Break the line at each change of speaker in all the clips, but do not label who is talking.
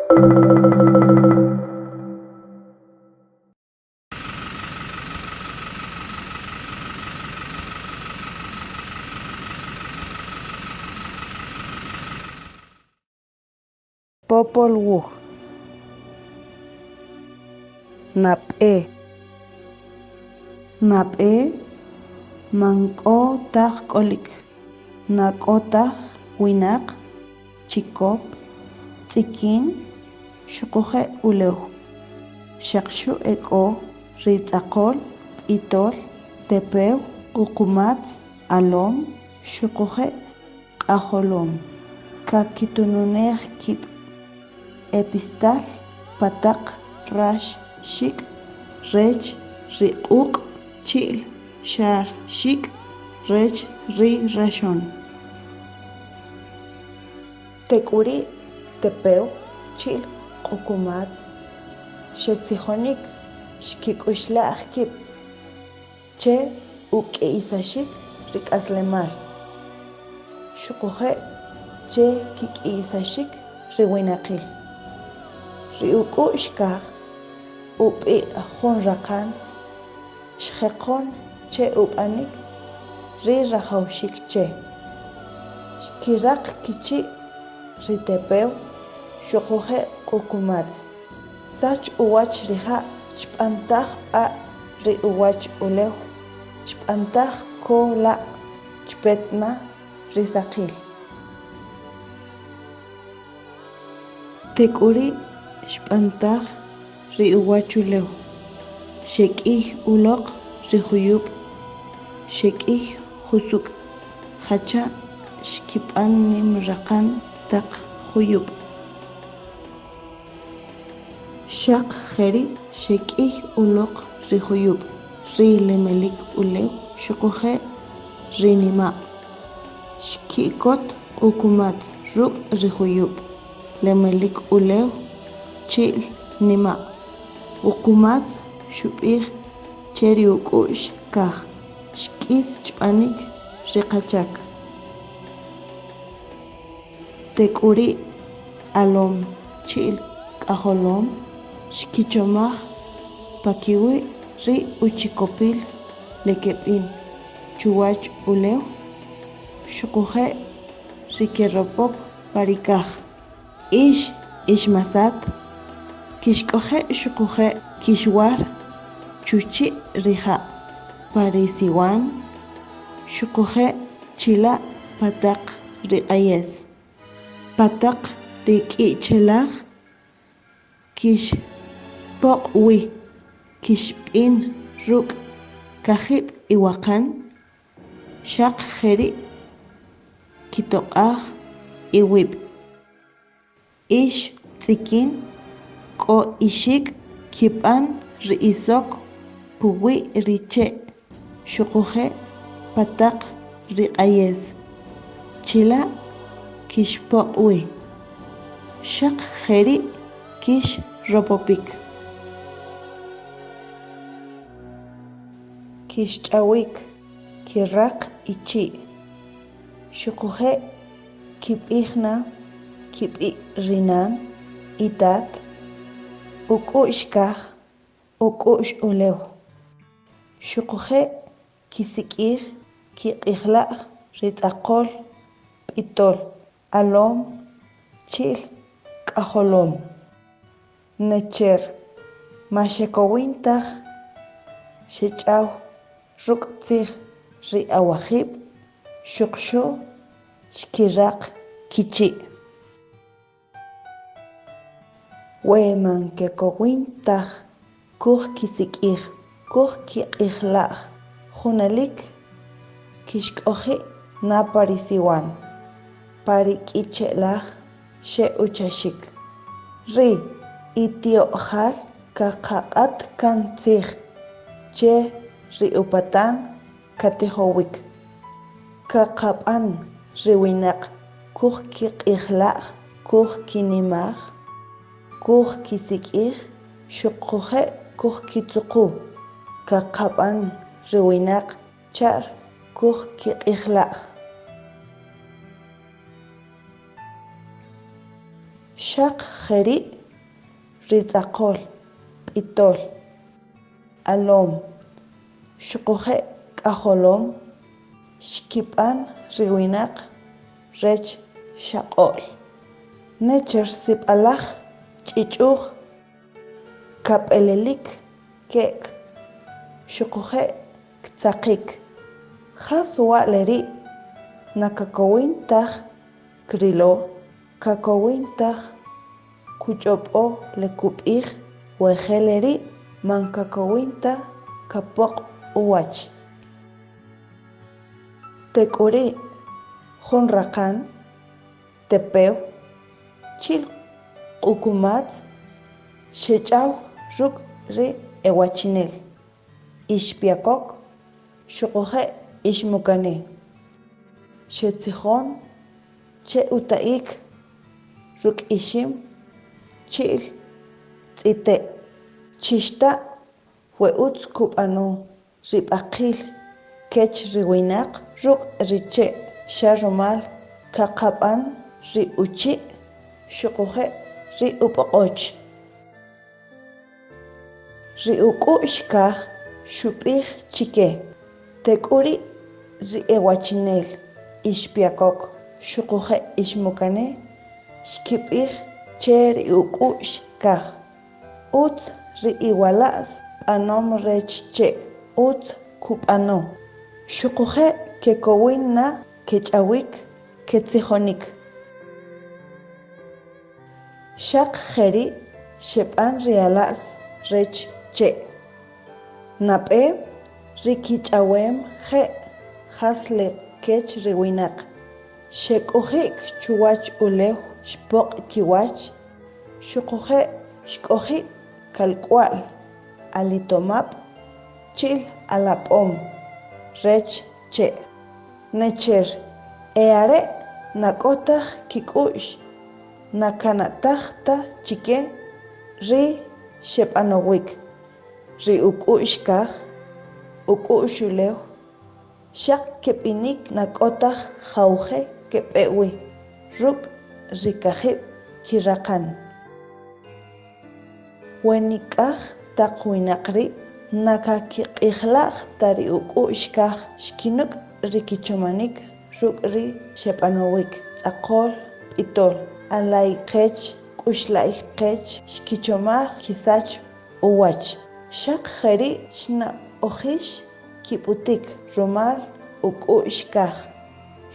Popol Wuj. Nab'e. Nab'e man k'o taj k'olik, na k'o taj winaq, chikop, tz'ikin xuquje' ulew. Xaq xu e k'o ri Tz'aqol, B'itol, Tepew, Q'uq'umatz, Alom xuquje' K'ajolom. Kakitununej kib' e pistal pa taq rax xik' rech ri q'uq' chi'l xar xik' rech ri raxon. Tek'uri' Tepew chi'l Q'uq'umatz xetzijonik xkik'uxla'j kib' che uk'i'isaxik ri k'aslemal xuquje' che kik'i'isaxik ri winaqil. Ri uk'u'x kaj ub'i' jun raqan xjeqon che ub'anik ri rajawaxik che. Xkiraq kichi' ri Tepew xuquje' Q'uq'umatz. Sach uwach ri ja' chb'antaj b'a' ri uwach ulew, chb'antaj ko la' chpet na ri saqil. Tek'uri' xb'antaj ri uwachulew, xek'iy uloq ri juyub', xek'iy jusuk' jacha' xkib'an nim raqan taq juyub'. Xaq jeri' xek'iy uloq ri juyub', ri lemelik ulew xuquje' ri nima'. Xki'kot Q'uq'umatz ruk' ri juyub', lemelik ulew chi'l nima'. Q'uq'umatz xub'ij che ri uk'u'x kaj, xk'is chb'anik ri qachak. Tek'uri' Alom chi'l K'ajolom xkichomaj pa kiwi' ri uchikopil le keb'in chuwach ulew xuquje' ri keropop pa ri kaj. Ix, ix masat, kixk'oje' xuquje' kixwar chuchi' ri ja' pa ri siwan xuquje' chila' pa taq ri q'ayes, pa taq ri k'i'chelaj kixpoq' wi, kixb'in ruk' kajib' iwaqan, xaq jeri' kitoq'aj iwib'. Ix tz'ikin k'o ixik' kib'an ri isok puwi' ri che' xuquje' pa taq ri q'ayes, chila' kixpoq' wi, xaq jeri' kixropopik. Kixch'awik, kiraq ichi', xuquje' kib'ij na kib'i' ri nan, itat, uk'u'x kaj, uk'u'x ulew. Xuquje' kisik'ij kiq'ijla'j ri tz'aqol, b'itol, alom, chi'l k'ajolom. Necher, ma xekowin taj xech'aw ruk' tzij ri awajib' xuqxu' xkiraq kichi'. We man kekowin taj kujkisik'ij, kujkiq'ijla'j, junalik kixk'oji' na pa ri siwan, pa ri k'iche'laj xe'uchaxik. Ri ityo'jal kaqaq'at kan tzij che ri upatan katijowik. Kaqab'an ri winaq kujkiq'ijla'j, kujkinimaj, kujkisik'ij xuquje' kujkitzuqu. Kaqab'an ri winaq cha'r kujkiq'ijla'j. Xaq jeri' Ri Tz'aqol, B'itol, Alom xuquje' K'ajolom xkib'an ri winaq rech xaq'o'l. Necher sib'alaj ch'ich'uj kapelelik ke'k xuquje' ktzaqik. Jas wa' le ri' na kakowin taj krilo, kakowin taj kuch'ob'o le kub'ij we je le ri' man kakowin ta kapoq' uwach. Tek'uri' Jun Raqan, Tepew, chi'l Q'ukumatz xech'aw ruk' ri e wachinel, Ixpiyakok xuquje' Ixmukane. Xetzijon che uta'ik ruk' ixim chi'l tz'ite'. Chixta' we utz kub'ano ri b'aqil kech ri winaq ruk' ri che' xa rumal kaqab'an ri uchi' xuquje' ri ub'oq'och. Ri uk'u'x kaj xub'ij chike, tek'uri' ri e wachinel Ixpiyakok xuquje' Ixmukane xkib'ij che ri uk'u'x kaj, Utz ri iwala'z b'anom rech che' utz kub'ano, xuquje' kekowin na kech'awik ketzijonik. Xaq jeri' xeb'an ri ala's rech che'. Nab'e, ri kich'awem je' jas le kech ri winaq. Xek'oji'k chuwach ulew xpoq' kiwach, xuquje' xk'oji' kalk'wa'l alitomab' chi'l alab'om rech che'. Necher, e are' na k'o taj kik'u'x, na kana'taj ta chike ri xeb'anowik, ri uk'u'x kaj, uk'u'x ulew, xaq keb'inik na k'o taj jawje' keb'e wi, ruk' ri kajib' kiraqan. We nik'aj taq winaq ri' na kakiq'ijla'j ta ri uk'u'x kaj xkinuk' ri kichomanik ruk' ri xeb'anowik, tz'aqol, b'itol, alay qech, k'uxla'y qech xkichomaj kisach uwach. Xaq jeri' xna'ojix kib'utik rumal uk'u'x kaj.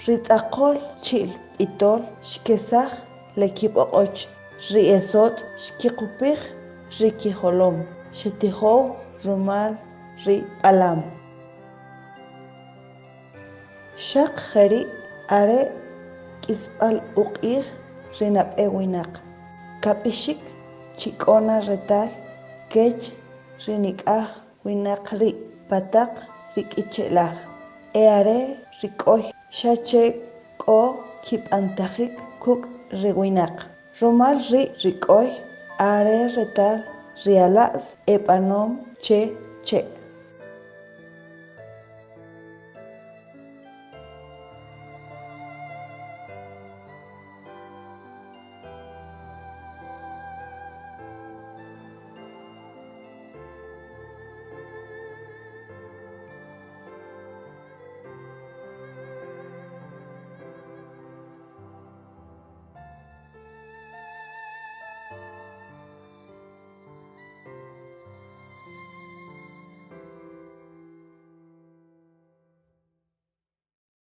Ri tz'aqol chi'l b'itol xkesaj le kib'oq'och, ri e sotz' xkiqupij ri kijolom, xetijow rumal ri b'alam. Xaq jeri' are k'isb'al uq'ij ri nab'e winaq, kab'ixik chi k'o na retal kech ri nik'aj winaq ri' pa taq ri k'iche'laj, e are ri k'oy xa che k'o kib'antajik kuk' ri winaq. Rumal ri' ri k'oy are retal ri ala's e b'anom che che'.